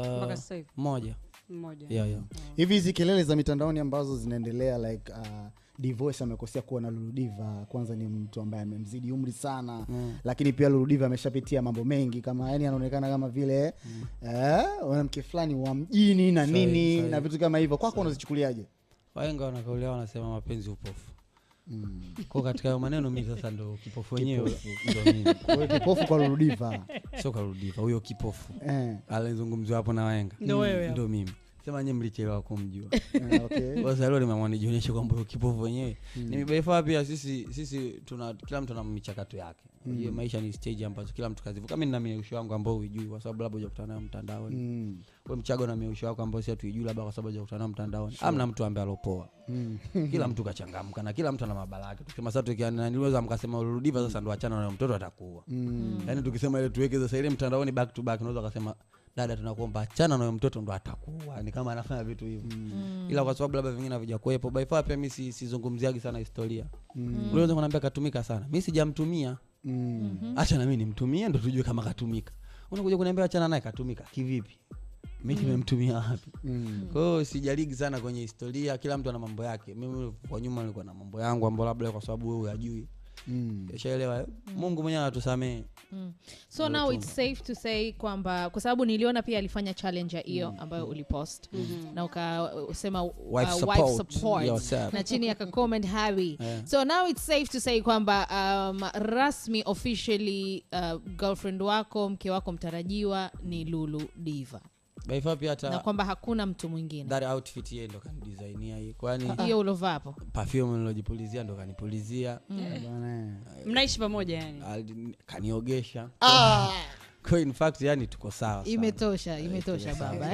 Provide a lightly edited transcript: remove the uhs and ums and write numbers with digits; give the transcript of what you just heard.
Mpaka sasa hivi? Mmoja. Mmoja. Yeah. Hivi hizi kelele za mitandaoni ambazo zinaendelea like Divoice amekosea kuwa na Lulu Diva, kwanza ni mtu ambaye amemzidi umri sana, lakini pia Lulu Diva ameshapitia mambo mengi, kama yani anaonekana kama vile mwanamke fulani wa mjini na nini na vitu kama hivyo. Kwako unazichukuliaje? Wahenga wanakaulia wanasema mapenzi upofu. Kwa katika hayo maneno mimi sasa ndo kipofu wenyewe ndo mimi. Kwa hiyo kipofu kwa Lulu Diva. Sio kwa Lulu Diva, huyo kipofu. Alizungumziwa hapo na wahenga. Ndo wewe hapo. Ndo mimi. Sema nyinyi mlichelewa kumjua. Okay. Sasa leo nimeamua nijionyeshe kwamba huyo kipofu wenyewe. Nimebaifa pia sisi tuna kila mtu ana michakato yake. Unajua maisha ni stage ambazo kila mtu kazivuka. Mimi nina miusho yangu ambao huijui kwa sababu labda hujakutana nayo mtandaoni. Wewe Mchaga na miusho yako ambao si hatuijui labda kwa sababu hujakutana nayo mtandaoni. Hamna mtu ambaye alopoa. Kila mtu kachangamka na kila mtu ana mabala yake. Tukisema sasa tukiana niliweza mkasema Lulu Diva sasa ndo achana na mtoto atakuwa. Yaani tukisema ile tuweke sasa ile mtandaoni back to back unaweza kusema dada tunakuomba achana na mtoto ndo atakuwa. Ni kama anafanya vitu hivyo. Ila kwa sababu labda vingine havijakuepo. By far pia mimi sizungumziagi sana historia. Unaweza kuniambia katumika sana. Mimi sijamtumia. Acha na mimi nimtumie ndo tujue kama katumika. Unakuja kuniambia achana naye katumika kivipi? Mimi nimemtumia wapi? Kwa hiyo sijaligi sana kwenye historia, kila mtu ana mambo yake. Mimi kwa nyuma nilikuwa na mambo yangu ambayo labda kwa sababu wewe hujui. Ushaelewa? Mungu mwenyewe anatusamehe. So now it's safe to say kwamba kwa sababu niliona pia alifanya challenge ya hiyo ambayo ulipost na ukasema Wife wife support support yourself. na chini aka comment Harry. So now it's safe to say kwamba rasmi officially girlfriend wako, mke wako mtarajiwa ni Lulu Diva. By far pia hata na kwamba hakuna mtu mwingine. That outfit yeye ndo kanidesignia hii. Kwani hiyo ulovaa hapo? Perfume nilojipulizia ndo kanipulizia. Bwana. Mnaishi pamoja yani? Kaniogesha. Kwa in fact yani tuko sawa sana. Imetosha, imetosha baba.